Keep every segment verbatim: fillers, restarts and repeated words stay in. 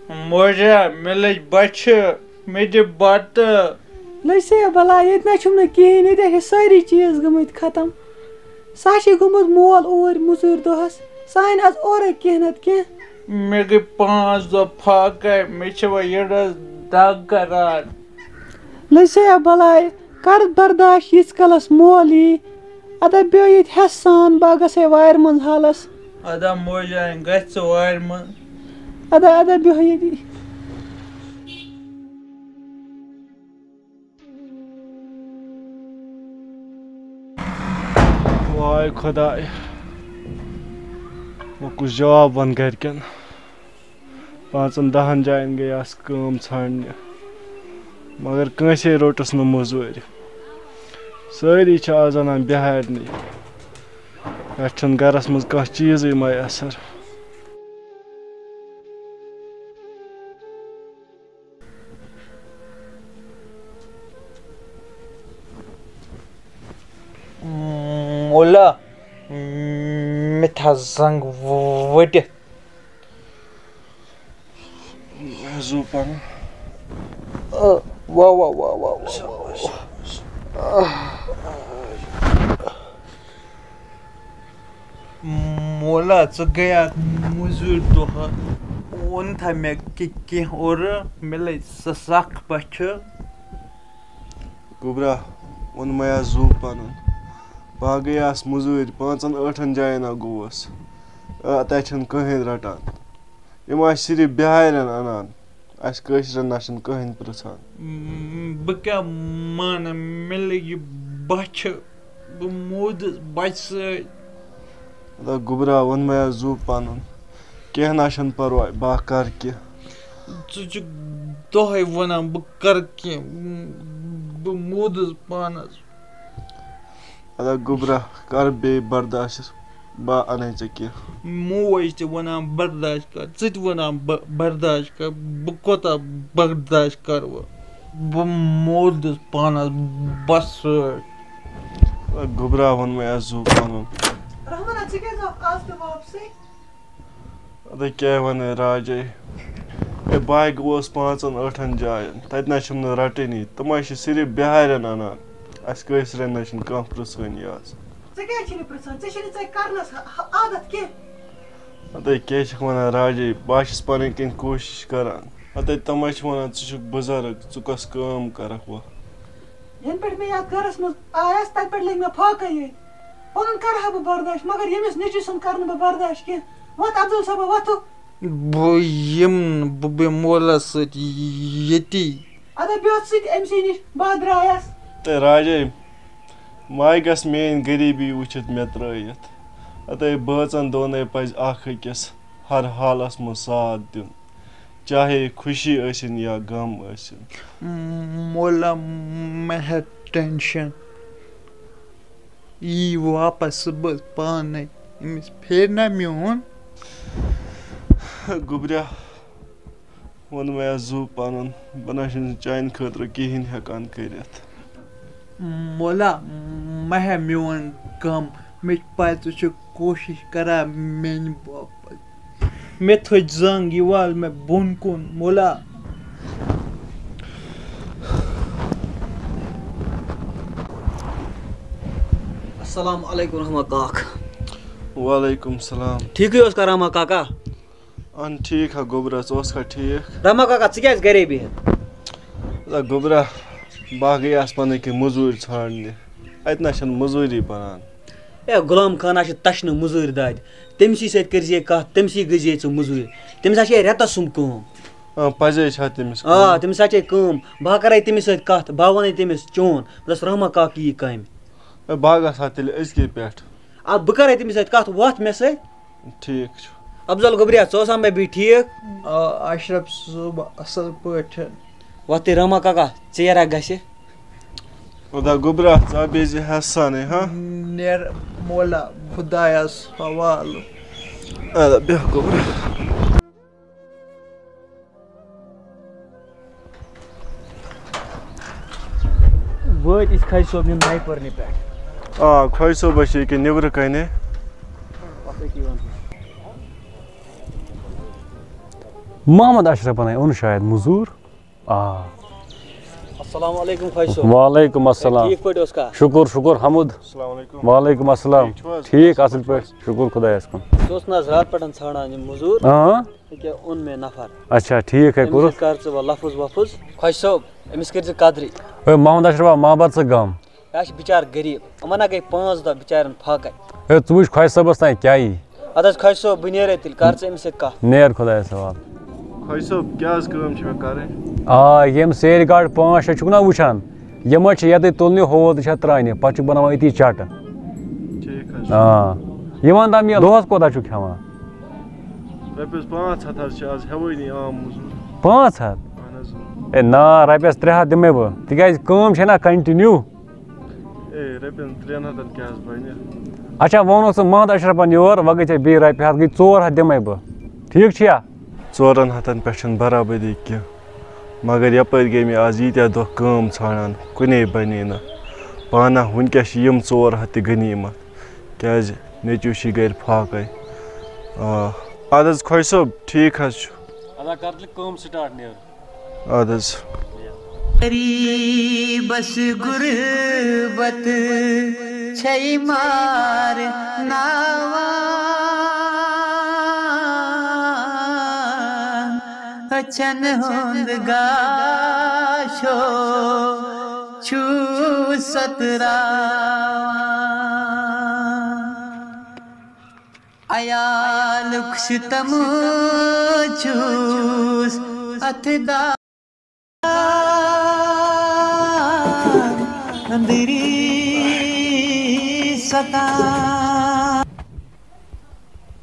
موجا، مےٚ لٔج بۄچھِ، مےٚ دِ بَتہٕ۔ لٔج سا بَلاے، ییٚتہِ نہ چھُم نہٕ کِہیٖنۍ، ییٚتہِ ہا چھِ سٲری چیٖز گٔمٕتۍ ختم۔ سُہ ہا چھِ گوٚمُت مول اوٗرۍ مٔزوٗرۍ دۄہَس، سُہ اَنہِ آز اورَے کینٛہہ نَتہٕ کینٛہہ۔ مےٚ گٔے پانٛژھ دۄہ فاقے، مےٚ چھِ وۄنۍ یٔڈَس دَگ کَران۔ لٔج سا بَلاے، کَر برداش ییٖتِس کالَس مول یی۔ اَدا بیٚہہ ییٚتہِ ہٮ۪س سان، بہٕ ہا گژھے وارِ منٛز حالَس۔ اَدا موجہِ گژھِ ژٕ وارِ منٛز۔ اَدا، اَدا بیٚہہ ییٚتی۔ واے خۄداے، وۄنۍ کُس جواب وَن گَرِکٮ۪ن؟ پانٛژَن دَہَن جایَن گٔیَس کٲم ژھانٛڈنہِ، مگر کٲنٛسے روٚٹُس نہٕ مٔزوٗرۍ۔ سٲری چھِ آز اَنان بِہارنٕے، پٮ۪ٹھ چھُنہٕ گَرَس منٛز کانٛہہ چیٖزٕے میسر۔ مولا، مےٚ تھا زنٛگ ؤٹِتھ۔ زُو پَنُن۔ آ، واہ، واہ، واہ، واہ، واہ، واہ۔ مولا، ژٕ گٔیاکھ مٔزوٗرۍ دۄہ، اوٚنتھا مےٚ کہِ-، کینٛہہ اورٕ، مےٚ لٔج سۄ سَکھ بۄچھِ۔ گوٚبرا، اوٚن مَیا زُو پَنُن۔ بہٕ ہا گٔیاس مٔزوٗرۍ، پانٛژَن ٲٹھَن جایَن ہا گوٚوُس۔ آ، تَتہِ چھِنہٕ کٕہٕنۍ رَٹان۔ یِم آسہِ صرف بِہارٮ۪ن اَنان، اَسہِ کٲشرٮ۪ن نہ چھِنہٕ کٕہٕنۍ پرٛژھان۔ م-، بہٕ کیٛاہ مانہٕ، مےٚ لٔگۍ بۄچھِ، بہٕ موٗدُس بۄچھِ سۭتۍ۔ اَدا گوٚبرا، ووٚن مےٚ زُو پَنُن، کینٛہہ نہ چھُنہٕ پَرواے، بہٕ ہا کَرٕ کینٛہہ۔ ژٕ چھُکھ دۄہَے وَنان، بہٕ کَرٕ کینٛہہ، بہٕ موٗدُس پانَس۔ اَدا گوٚبرا، کَر بیٚیہِ برداشت، بہٕ اَنَے ژےٚ کینٛہہ۔ موج تہِ وَنان برداشت کَر، ژٕ تہِ وَنان بَ-، برداشت کَر، بہٕ کوٗتاہ برداشت کَرٕ وۄنۍ؟ بہٕ موٗدُس پانَس بَس سۭتۍ۔ اَدا گوٚبرا، ووٚن مےٚ اَسہِ زُو پَنُن۔ رحمانہ، ژٕ کیٛازِ آکھ آز تہِ واپسٕے؟ اَدٕ کیٛاہ وَنہٕ راجے؟ ہے، بہٕ ہا گوٚوُس پانٛژَن ٲٹھَن جایَن، تَتہِ نہ چھِم نہٕ رَٹٲنی، تِم ہا چھِ صرف بِہارٮ۪ن اَنان، اَسہِ کٲشرٮ۪ن نہ چھِنہٕ کانٛہہ پرٛژھٲنی آز۔ ژےٚ کیٛازِ چھِنہٕ پرٛژھان؟ ژےٚ چھِنہٕ ژےٚ کَرنَس ہ-، ہ-، عادت کینٛہہ۔ اَدٕ کیٛاہ چھَکھ وَنان راجے؟ بہٕ ہا چھُس پَنٕنۍ کِنۍ کوٗشِش کَران۔ اَدٕ تِم ہا چھِ وَنان، ژٕ چھُکھ بُزرٕگ، ژٕ کۄس کٲم کَرَکھ وۄنۍ؟ ینہٕ پٮ۪ٹھ مےٚ یتھ گرس منٛز آیس، تتہِ پٮ۪ٹھ لٔگۍ مےٚ فاقے یٲتۍ۔ پنُن کرٕ ہا بہٕ برداش، مگر ییٚمِس نیٚچوِ سُنٛد کرٕ نہٕ بہٕ برداش کینٛہہ۔ وۄتھ افضل صٲبا، وۄتھو۔ بہٕ یِمہٕ نہٕ، بہٕ بیٚہمہٕ مولس سۭتۍ ییٚتی۔ ادا بیٚہہ ژٕ تہِ أمۍ سٕے نِش، بہٕ ہا درٛایس۔ تہٕ راجے، ما گژھ میٲنۍ غریٖبی وٕچھِتھ مےٚ ترٛٲیِتھ؟ اَدَے بٲژن دۄنَے پَزِ اکھ أکِس ہر حالس منٛز ساتھ دیُن۔ چاہے خوشی ٲسِن یا غم ٲسِن۔ مولا، مہ ہےٚ ٹینشن، یی واپس صُبحس پانے، أمِس پھیرِ نا میون۔ گوٚبریا، ووٚن مےٚ زُو پنُن، بہٕ نہ چھُس چانہِ خٲطرٕ کِہیٖنۍ ہٮ۪کان کٔرِتھ۔ مولا، مہ ہےٚ میون غم، مےٚ چھِ پَے ژٕ چھُکھ کوٗشِش کران میانہِ باپتھ۔ مےٚ تھٔج زنٛگ، یہِ وال مےٚ بۄن کُن، مولا۔ السلام علیکم رحمان کاک۔ وعلیکم السلام۔ ٹھیٖکٕے اوس کران ما کاکا؟ اہن ٹھیٖک ہا گوٚبرا، ژٕ اوسکھا ٹھیٖک؟ رحمان کاکا، ژٕ کیٛازِ گرے بِہِتھ؟ ہتا گوٚبرا، بہٕ ہا گٔیاس پنٕنۍ کِنۍ مٔزوٗرۍ ژھانٛڈنہِ، اَتہِ نہ چھَنہٕ مٔزوٗری بنان۔ اے غلام خان ہا چھِ تَشنہٕ مٔزوٗرۍ دادِ۔ تٔمۍ سٕے سۭتۍ کٔرۍ زِ کَتھ، تٔمۍ سٕے گٔے زِ ژٕ مٔزوٗرۍ۔ تٔمِس ہا چھِ رٮ۪تَس سُم کٲم۔ آ، پَزے چھا تٔمِس آ، کٲم؟ تٔمِس ہا چھے کٲم۔ بہٕ ہا کَرَے تٔمِس سۭتۍ کَتھ، بہٕ ہا وَنَے تٔمِس چون۔ بہٕ دَپَس رحمان کاکہٕ یی کامہِ۔ اے، بہٕ ہا گژھٕ ہا تیٚلہِ أزکے پٮ۪ٹھ۔ آ، بہٕ کَرَے تٔمِس سۭتۍ کَتھ وۄتھ مےٚ سۭتۍ۔ ٹھیٖک چھُ۔ افضل گوٚبریا، ژٕ اوسا مےٚ بیٚیہِ ٹھیٖک؟ آ، اشرف صٲب، اصل پٲٹھۍ۔ وۄتھ تیٚلہِ رحمان کاکا، ژیر ہا گژھِ۔ خدا گوٚبرا، ژٕ ہا بیٚیہِ زِ ہٮ۪س سانٕے، ہا؟ نیر مولا خدایس حوالہٕ۔ اَدٕ بیٚہہ گوٚبرا۔ وٲتۍ أسۍ خۄجہِ صٲبنہِ نَیہِ پٔرنہِ پٮ۪ٹھ۔ آ، خۄجہِ صٲب حظ چھِ ییٚکیٛاہ نیٚبرٕ کَنہِ۔ پَتہٕ أتی وَنہٕ۔ محمد اشرفن ہے اوٚن شاید مٔزوٗر۔ آ۔ السلام علیکم خۄش صٲب۔ وعلیکم السلام۔ ٹھیٖک پٲٹھۍ اوس کھا؟ شُکُر، شُکُر، حمد۔ السلام علیکم۔ وعلیکم السلام۔ ٹھیٖک چھِو حظ؟ ٹھیٖک، اَصٕل پٲٹھۍ، شُکُر خۄدایَس کُن۔ ژٕ اوس نہ حظ راتہٕ پٮ۪ٹھ ژھانٛڈان یہِ مٔزوٗر؟ اۭں۔ ییٚکیٛاہ اوٚن مےٚ نفر۔ اچھا، ٹھیٖک ہے أمِس کوٚرُتھ۔ سۭتۍ کر ژٕ وۄنۍ لفظ وفظ۔ خۄش صٲب، أمِس کٔرۍ زِ قدرٕے۔ ہے محمد اشرفا، ما بر ژٕ غم۔ یہِ چھِ بِچار غریٖب، یِمن ہا گٔے پانٛژھ دۄہ بِچارٮ۪ن فاقے۔ ہے، ژٕ وٕچھ خۄش صٲبَس تام کیٛاہ یی۔ اَدٕ حظ خۄش صٲب، بہٕ نیرے تیٚلہِ، کر ژٕ أمِس سۭتۍ کَتھ۔ نیر خۄدایَس حوالہٕ۔ خۄش صٲب، کیٛاہ حظ کٲم چھِ مےٚ کَرٕنۍ؟ آ، یِم سیرِ گاڈٕ پانٛژھ شےٚ چھُکھ نا وٕچھان، یِمَے چھِ یَتٕے تُلنہِ، ہوٗر تہِ چھِ اَتھ ترٛاونہِ، پَتہٕ چھُکھ بَناوان أتی چَٹہٕ۔ ٹھیٖک حظ چھُ۔ آ، یہِ وَن تہٕ مےٚ، دۄہَس کوٗتاہ چھُکھ کھٮ۪وان؟ رۄپیَس پانٛژھ ہَتھ حظ چھِ آز ہٮ۪وٲنی عام مٔزوٗر۔ پانٛژھ ہَتھ؟ اَہَن حظ، اۭں۔ ہے نا، رۄپیَس ترٛےٚ ہَتھ دِمَے بہٕ، تِکیٛازِ کٲم چھےٚ نا continue۔ اے، رۄپیَن ترٛٮ۪ن ہَتَن کیٛاہ حظ بَنہِ؟ اچھا، وۄنۍ اوس محمد اشرفن یور، وۄنۍ گٔے ژےٚ بیٚیہِ رۄپیہِ ہَتھ، گٔے ژور ہَتھ دِمَے بہٕ۔ ٹھیٖک چھُیا؟ ژورَن ہَتَن پٮ۪ٹھ چھَنہٕ برابٔدی کینٛہہ، مگر یَپٲرۍ گٔے مےٚ آز ییٖتیٛاہ دۄہ کٲم ژھانٛڈان، کُنے بَنے نہٕ۔ پانہ وٕنۍکٮ۪س چھِ یِم ژور ہَتھ تہِ غنیٖمت، کیٛازِ نیٚچوٗ چھِ گَرِ فاقَے۔ آ، اَدٕ حظ خۄش صٲب، ٹھیٖک حظ چھُ۔ ادا کر تیٚلہِ کٲم start، نیر۔ اَدٕ حظ۔ غریبس غربت چھے مار ناوان، أچھن ہُنٛد گاشو چھُ ستراوان۔ عیالُک ستم چھُس اتھ دان أنٛدری ستان۔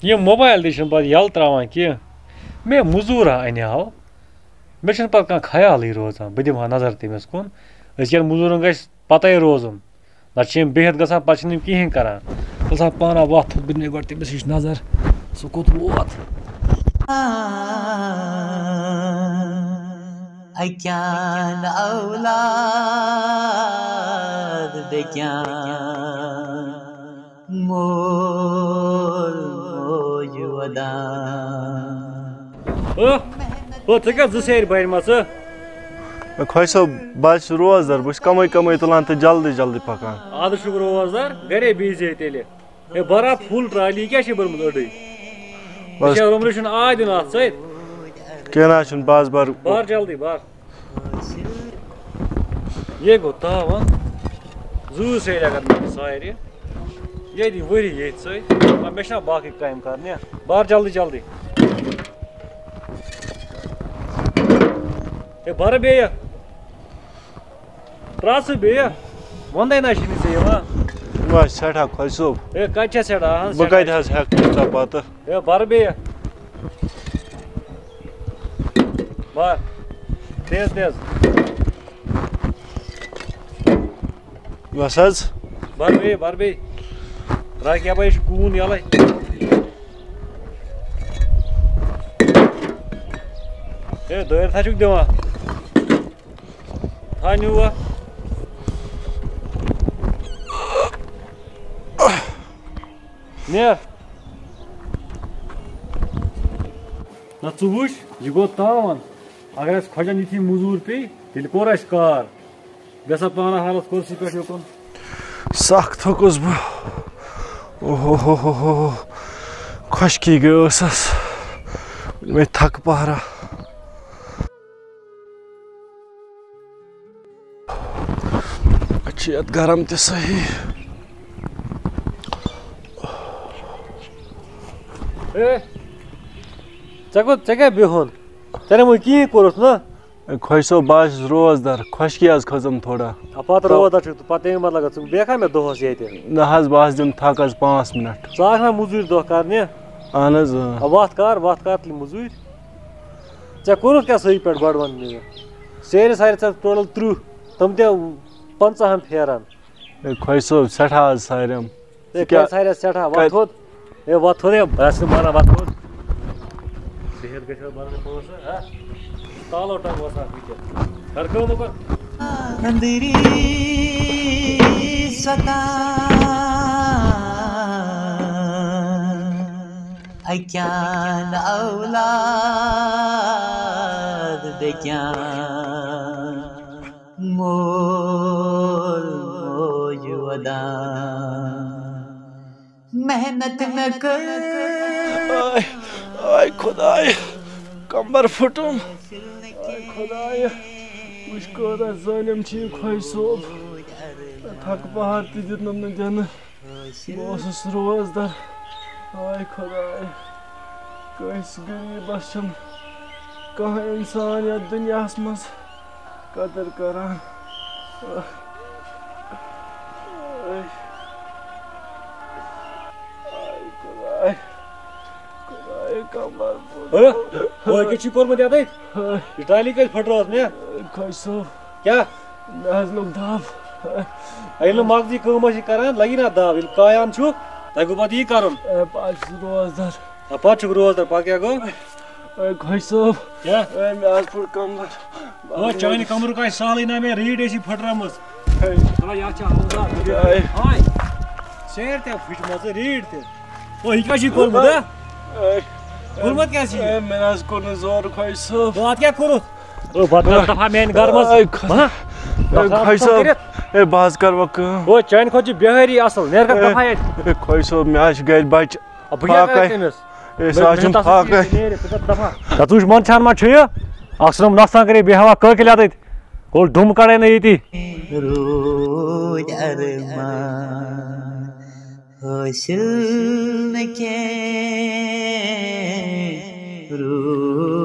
یہِ موبایل تہِ چھُنہٕ پتہٕ یَلہٕ ترٛاوان کینٛہہ۔ مےٚ موٚزوٗرا اَنہِ ہاو، مےٚ چھُنہٕ پتہٕ کانٛہہ خیالٕے روزان، بہٕ دِمہٕ ہا نظر تٔمِس کُن۔ أزکٮ۪ن موٚزوٗرن گژھِ پتَے روزُن۔ نَتہٕ چھِ یِم بِہِتھ گژھان، پَتہٕ چھِنہٕ یِم کِہیٖنۍ کَران۔ ییٚلہِ سا پانہ وَتھ تھوٚد، بہٕ دِمے گۄڈٕ تٔمِس ہِش نظر، سُہ کوٚت ووت۔ اَکیٛاہ اولاد بیٚکیٛاہ مول موج ودان۔ او، او، ژےٚ کیٛاہ زٕ سیرِ بَنہِ مَژٕ؟ خۄش صٲب، بہٕ حظ چھُس روزدَر، بہٕ چھُس کَمٕے کَمٕے تُلان تہٕ جلدی جلدی پَکان۔ اَدٕ چھُکھ روزدَر، گَرے بِہزِ ہے تیٚلہِ۔ ہے، بَرا full trolley، یہِ کیٛاہ چھِ بٔرمٕژ أڑٕے؟ بَس۔ أسۍ چھِ روٚمرٕ چھُنہٕ آے دیُن اَتھ سۭتۍ۔ کینٛہہ نہ حظ چھُنہٕ، بَس بَر۔ بَر جلدی، بَر۔ یے گوٚو تاوان۔ زٕ سیرِ اگر مےٚ سارِ۔ ییٚتہِ ؤری ییٚتہِ سۭتۍ۔ وۄنۍ مےٚ چھِنہ باقٕے کامہِ کَرنہِ۔ بَر جلدی جلدی۔ ہے بَرٕ بیٚیہِ۔ ترٛاو ژٕ بیٚیہِ۔ وۄندَے نہ چھِنہٕ ژےٚ یِوان۔ بہٕ حظ چھُس سٮ۪ٹھاہ خۄش صٲب۔ ہے، کَتہِ چھےٚ سٮ۪ٹھاہ؟ اَہَن بہٕ سٮ۪ٹھاہ۔ کَتہِ حظ ہٮ۪کہٕ تیٖژاہ بَتہٕ؟ ہے، بَر بیٚیہِ۔ بَر۔ تیز، تیز۔ بَس حظ۔ بَر بیٚیہِ، بَر بیٚیہِ۔ ترٛاو کیٛاہ پَے، یہِ چھُ کوٗن یَلَے۔ ہے، دٲرِتھ ہا چھُکھ دِوان۔ تھاو نیوٗ وۄنۍ۔ نیر۔ نہ ژٕ وٕچھ، یہِ گوٚو تاوان۔ اگر اَسہِ خۄجَن یِتھی موٚزوٗر پیٚیہِ، تیٚلہِ کوٚر اَسہِ کار۔ بیٚیہِ سا پانہٕ حالت کُرسی پٮ۪ٹھ یوکُن۔ سخ تھوٚکُس بہٕ۔ اوہو ہو ہو ہو۔ خۄشکی گٔے ٲسَس۔ مےٚ تھَکہٕ پہرا۔ اَتہِ چھِ یَتھ گرم تہِ صحیح۔ اے، ژےٚ کوٚت، ژےٚ کیٛاہ بِہُن؟ ژےٚ نہٕ وۄنۍ کِہیٖنۍ کوٚرُتھ نا۔ اے، خۄش صٲب، بہٕ حظ چھُس روزدار۔ خۄشکی حظ کھٔژٕم تھوڑا۔ آ، پَتہٕ تو- روزدار چھُکھ، پَتہٕ تَمہِ مطلب ژٕ بیٚہکھا مےٚ دۄہَس ییٚتہِ؟ نہ حظ، بہٕ حظ دِمہٕ تھَکھ حظ پانٛژھ مِنَٹ۔ ژٕ آکھ نا مٔزوٗرۍ دۄہ کَرنہِ؟ اَہَن حظ، اۭں۔ آ، وَتھ کَر، وَتھ کَر تیٚلہِ مٔزوٗرۍ۔ ژےٚ کوٚرُتھ کیٛاہ صحیح پٲٹھۍ گۄڈٕ وَن مےٚ؟ سیرِ سارِ ژےٚ total تٕرٛہ، تِم تہِ پنٛژاہَن پھیرَن۔ ہے خۄش صٲب، سٮ۪ٹھاہ حظ سارٮ۪م۔ ہے ژٕ کیٛاہ کَتہِ سارٮ۪س سٮ۪ٹھاہ؟ وَتھ کَتہِ؟ تھوٚد۔ ہے وَتھ تھوٚد، ہے بہٕ آسہٕ نہٕ مانان وَتھ تھوٚد۔ بِہِتھ گژھِ وۄنۍ بَرُن پانٛژھ ہَتھ، ہا؟ تالو ٹنٛگ وَسان وٕنکٮ۪س۔ کَر کٲم وۄنۍ کَر۔ أنٛدری ستان، اَکیٛاہ اولاد۔ مول موج ودان، محنت مےٚ کٔر۔ آے، آے خۄداے، کمبر پھُٹُم۔ آے خۄداے، وٕچھ کۭژاہ ظٲلِم چھِ یہِ خۄجہِ صٲب۔ تھکہٕ پہر تہِ دیُتنَم نہٕ دِنہٕ۔ بہٕ اوسُس روزدر۔ آے خۄداے، کٲنٛسہِ غریٖبَس چھُنہٕ کانٛہہ اِنسان یَتھ دُنیاہَس منٛز قدٕر کران۔ آے، آے خۄداے، خۄداے کمبر پھُٹ۔ ہہ؟ ہہ؟ کیٛاہ چھُے کوٚرمُت یَتھ أتھۍ؟ ہہ؟ یہِ ٹالی کَتہِ پھٕٹرٲوٕتھ مےٚ؟ خۄجہِ صٲب۔ کیٛاہ؟ مےٚ حظ لوٚگ دَب۔ ییٚلہِ نہٕ مغزی کٲم ٲسۍ کران، لگی نا دَب۔ ییٚلہِ کایان چھُ، تۄہہِ گوٚو پتہٕ یی کرُن۔ اے، بہٕ حظ چھُس روزدر۔ آ، پتہٕ چھُکھ روزدر، پتہٕ کیٛاہ گوٚو؟ اے، خۄجہِ صٲب۔ کیٛاہ؟ اے، مےٚ حظ پھُٹ کمبر۔ او، چانہِ کمرُک آسہِ سہلٕے نا، مےٚ ریٖڈ ٲسی پھٕٹرٲمٕژ۔ اے۔ دَپان، یَتھ چھِ آوُزار۔ اے۔ ہاے۔ سیر تہِ پھٕٹمٕژ، ریٖڈ تہِ۔ او، یہِ کیٛاہ چھُے کوٚرمُت، ہا؟ اے۔ کوٚرمُت کیٛاہ چھُے؟ اے، مےٚ نہ حظ کوٚر نہٕ زورٕ، خۄجہِ صٲب۔ تو اَتھ کیٛاہ کوٚرُتھ؟ او، بہٕ درٛاس دفعہ میٛانہِ گرٕ منٛز۔ اے، خۄ-، بہٕ ہا؟ اے، بہٕ درٛاس خۄجہِ صٲب۔ کٔرِتھ۔ اے، بہٕ حظ کرٕ وۄنۍ کٲم۔ او، چانہِ کھۄتہٕ چھِ بِہٲری اصٕل۔ نیر کر اے، دفعہ ییٚتہِ۔ اے، خۄجہِ صٲب، مےٚ حظ چھِ گرِ بچہِ۔ آ، بہٕ کیٛاہ کرٕ فاقے۔ تٔمِس؟ اے، سُہ مےٚ، حظ مےٚ چھُنہٕ تَس فاقے۔ سۭتۍ نیرِ، ژٕ کر دفعہ۔ تَتھ وٕچھ منٛد چھان ما چھُ یہِ؟ اکھ سُنٛد نۄقصان کرے بیٚیہِ ہوا کٲکِل اَتٮ۪تھ۔ گوٚو ڈُم کڑے نہٕ ییٚتی۔ روٗدۍ ارمان حٲصِل نہٕ کینٛہہ، روٗدۍ